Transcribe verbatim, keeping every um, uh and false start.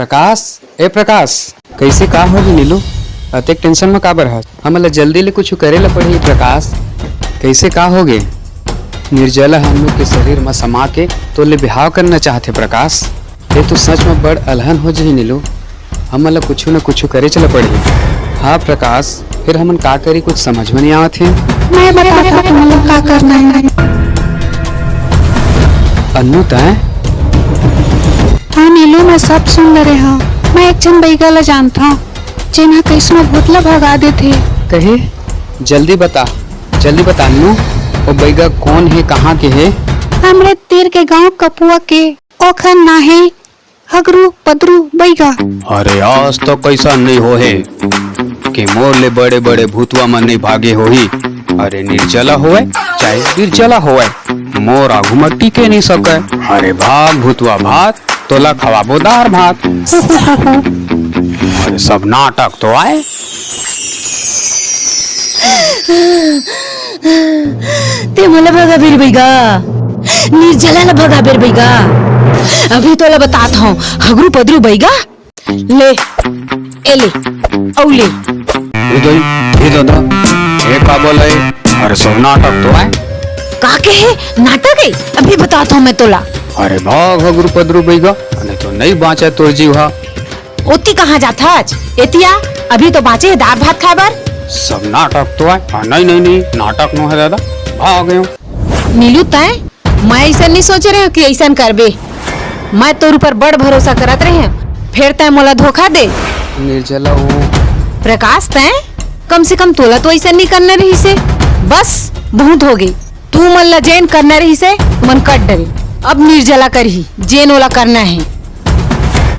प्रकाश, ए प्रकाश, कइसे का होगे नीलू? अतेक tension म काबर हस? हमन ला जल्दी ले कुछु करे ला पड़ही प्रकाश। कइसे का होगे? निर्जला ह हमन के शरीर म समा के तोर ले बिहाव करना चाहथे प्रकाश। ए तो सच म बड़ अलहन हो जही नीलू। हमन ला कुछु न कुछु करेच ला पड़ही। हाँ प्रकाश, फेर हमन का करी, कुछ समझ म नइ आवत हे। मैं बताथंव तुमन ला का करना हे। अन्नू तैं? हाँ नीलू, मैं सब सुन डरे हंव। मैं एक झन बइगा ला जानथंव, जेन ह कइसनो भूत ला भगा देथे। कहे? जल्दी बता, जल्दी बता अन्नू, ओ बइगा कोन हे, कहाँ के हे? हमरे तीर के गांव कपुआ के। ओखर नांव हे हगरू पदरू बइगा। अरे आज तो कइसन नइ होहे कि मोर ले बड़े बड़े भूतवा मन नइ भागे होही। अरे निर्जला होवय चाहे बिरजला होवय, मोर आघू म टिके नइ सकय। अरे भाग भूतवा भाग, तोला खवाबो दार भात। अरे सब नाटक तो आय। तैं मोला भगाबे रे बइगा, निर्जला ला भगाबे रे बइगा। अभी तोला बतात हंव, हगरू पदरू बइगा। ले, ए ले, अउ ले। ए दई, ए ददा, ए का बोले? अरे सब नाटक तो आय। का कहे? नाटक हे? अभी बतात हंव मैं तोला। अरे भाग हगरू पदरू बइगा, नइ तो नइ बांचय तोर जीव हा। ओती कहाँ जाथच? एती आ, अभी तो बांचे हे दार भात खाय बर। सब नाटक तो आय। हाँ, नइ, नइ, नइ, नाटक नोहे ददा, भाग गेंव। नीलू तैं, मैं अइसन नइ सोचे रहेंव कि अइसन करबे। मैं तोर ऊपर बड़ भरोसा करत रहेंव, फेर तैं मोला धोखा दे। निर्जला वो। प्रकाश तैं, कम से कम तोला तो अइसन नइ करना रहिसे। बस, बहुत होगे। तुमन ला जेन करना रहिसे, तुमन कर डरे। अब निर्जला करही, जेन ओला करना हे।